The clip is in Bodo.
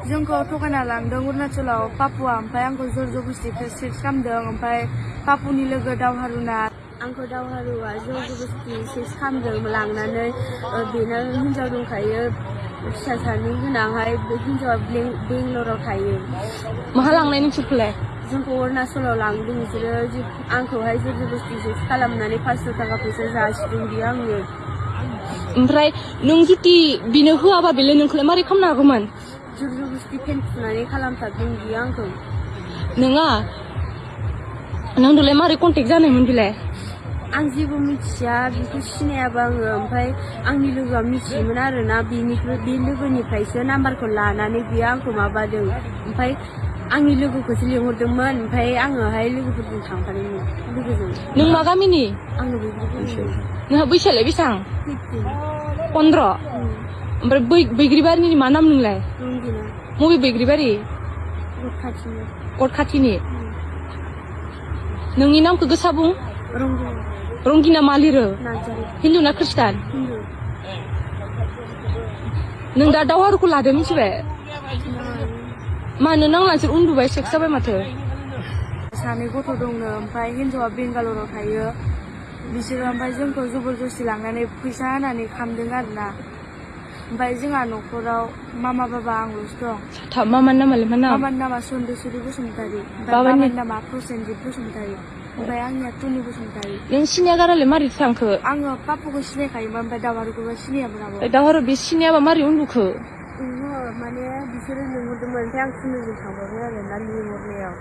जोंखौ थगायना लांदों अरुणाचलाव पापुआ ओमफ्राय आंखौ जर जबस्ति सेक्स खालामदों ओमफ्राय पापुनि लोगो दावहारुना आंखौ दावहारुआ जर जबस्ति सेक्स खालामदों लांनानै बेना हिन्जाव दंखायो फिसा सानै गोनांहाय हिन्जावा बेंगलराव थायो। माहा लांनाय नोंसोरखौलाय? जोंखौ अरुणाचलाव लांदों बिसोरो आंखौहाय जर जबस्ति सेक्स खालामनानै 500 थाखा फैसा जासिदों बियो आंनो। ओमफ्राय नों जुदि बिनो होआबा बेलाय नोंखौलाय मारै खालामनो हागौमोन? जर जबस्ति फेन फुनानै खालामथारदों बियो आंखौ। नोङा नोंदोलाय मारै कन्टेक्ट जानायमोन बेलाय? आं जेबो मिथिया बेखौ सिनायाबा आङो ओमफ्राय आंनि लोगोआ मिथियोमोन आरोना बे लोगोनिफ्रायसो नाम्बारखौ लानानै बियो आंखौ माबादों ओमफ्राय आंनि लोगोखौसो लिंहरदोंमोन ओमफ्राय आङोहाय लोगोफोरजों थांफादोंमोन लोगोजों। नों मा गामिनि? आङो बैग्रिबारिनि। नोंहा बैसोआलाय बेसेबां? 15। ओमफ्राय बैग्रिबारिनि मा नाम नोंलाय? रंगिना। बबे बैग्रिबारि? गट खाथिनि। नोंनि नामखौ गोसा बुं। रंगिना। रंगिना मा लिरो? नार्जारि। हिन्दु ना खृष्टान? हिन्दु। नों दा दावहारुखौ लादो मिथिबाय? मानो नांला नोंसोर उन्दुबाय सेक्स जाबाय माथो? सानै गथ' दंनो ओमफ्राय हिन्जावा बेंगालराव थायो बिसोरो ओमफ्राय जोंखौ जबरदस्ति लांनानै फैसा होनानै खामदों आरोना। ओमफ्राय जोंहा न'खराव मामा बाबा आंल'सो दं। मामानि नामालाय मा नाम? मामानि नामा सन्देसुरि बसुमतारी बाबानि नामा प्रसेनजित बसुमतारी ओमफ्राय आंनिया टुनि बसुमतारी। नों सिनाया गारालाय मारै थांखो? आङो पापुखौ सिनायखायोमोन ओमफ्राय दावहारुखौबो सिनायामोन आबो। दावहारु बे सिनायाबा मारै उन्दुखो? माने बिसोरो लिंहरदोंमोन ओमफ्राय आं टुनिजों थांबाय आरोना लिंहरनायाव।